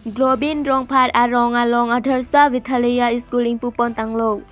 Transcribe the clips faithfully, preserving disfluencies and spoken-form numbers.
Globin Rongphar arong along Adarsha Vidyalaya School ingpupon tanglo.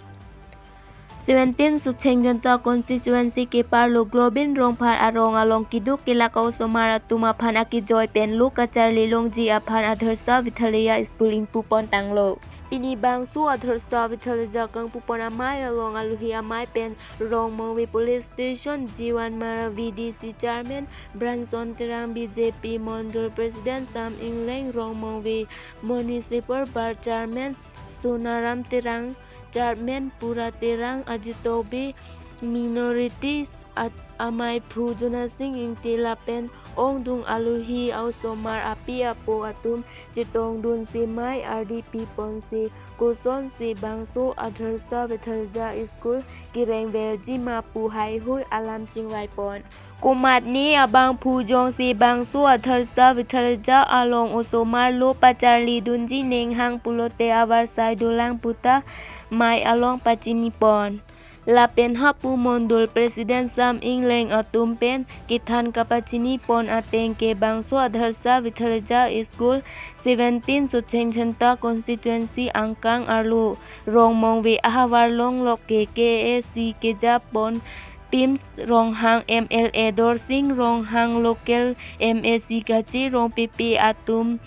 Seventeen Socheng Janta Constituency keparlo Globin Rongphar arong along keduk kelak osomar atum aphan akejoi pen lo kacharli longji aphan Adarsha Vidyalaya School ingpupon tanglo. Pini bangso Adarsha Vidyalaya kangpupon amei along alohi amei pen Rongmongve Police Station Jiwan Mara, V D C Chairman Branson Terang, B J P Mondol President Sam Ingleng, Rongmongve Municipal Board Chairman Sonaram Terang, Chairman Pura Terang, Ajitobi Minorities at amei phu Jonasing Ingti lapen ongdung alohi osomar api apo atum chetongdun si mei ardi piponsi kosonsi bangso Adarsha Vidyalaya School kereng verji ma pu haihui alam chingvaipon. Komatne abangphu jongsi bangso Adarsha Vidyalaya along osomar lo pacharlidunji ning hang pulote avarsai dolang puta mei along pachinipon. Lapen hapu Mondol President Sam Ingleng atum pen kethan kapachinipon ateng ke bangso Adarsha Vidyalaya School seventeen Socheng Janta Constituency angkang arlo Rongmongve ahavar longlok ke K A C kejapon Teams Ronghang, M L A Dorsing Ronghang, local M A C Kachi Rongpipi atum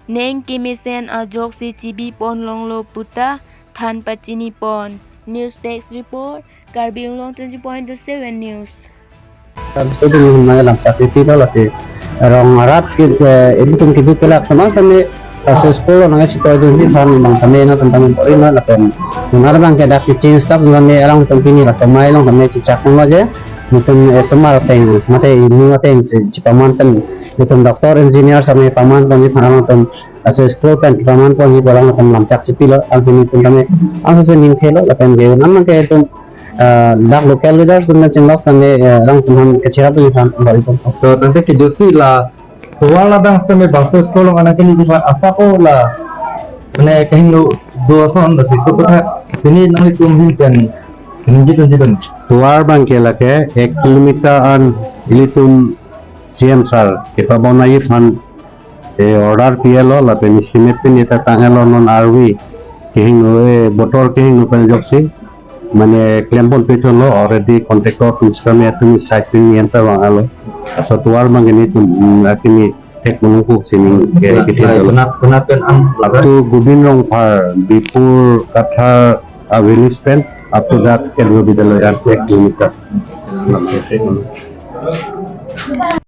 ning kemesen ajoksi chibipon longlo puta than pachinipon. News Desk Report, Karbi Anglong twenty point two seven News. Itu di mana lam cakri pilo lasi rong arat ke, eh, itu tum keduk kelak teman sami kasus pulo nang cito itu di fan bang sami na tentang tori na lapen. Nang bang ke dak teaching staff sami alang tum pini la sami alang sami cicak nang aja. Itum, eh, osomar ateng, mate inung ateng, si, si paman pen, itum doctor, engineer, sami paman pen, si paman pen, aso school pen, paman pen, si palang pen, lamchak si pilo, ang si itum kami, ang si ning thelo, lapen ke, nama ke itum, eh, dak local leaders, itum chinglok, sami, eh, alang itum kachirap itum, baru itum. So, tangte kejutsi la, tovar labang sami bangso school along anak ini di asap o la, mane kehingno do ason da si, so kotha, pini nanglitum ahin pen, ningje dun jidun. Tovar abang ke lake ek kilometer an ilitum C M sir kepabonai aphan, eh, order pilo lapen estimate pini ta tanglo, non arvi kehingno, eh, botor kehingno pen ajoksi mane klempon pithunlo, already contractor atum, sami atum site pini enter vanglo. So tovar abang ke nelitum, mm, akimi thek menungku sining ke kita dolo. Kena, kena pen ang up to Gobin Rongphar, Bipur Kathar, a village pen, up to that Kendriya Vidyalaya, ek kilometer.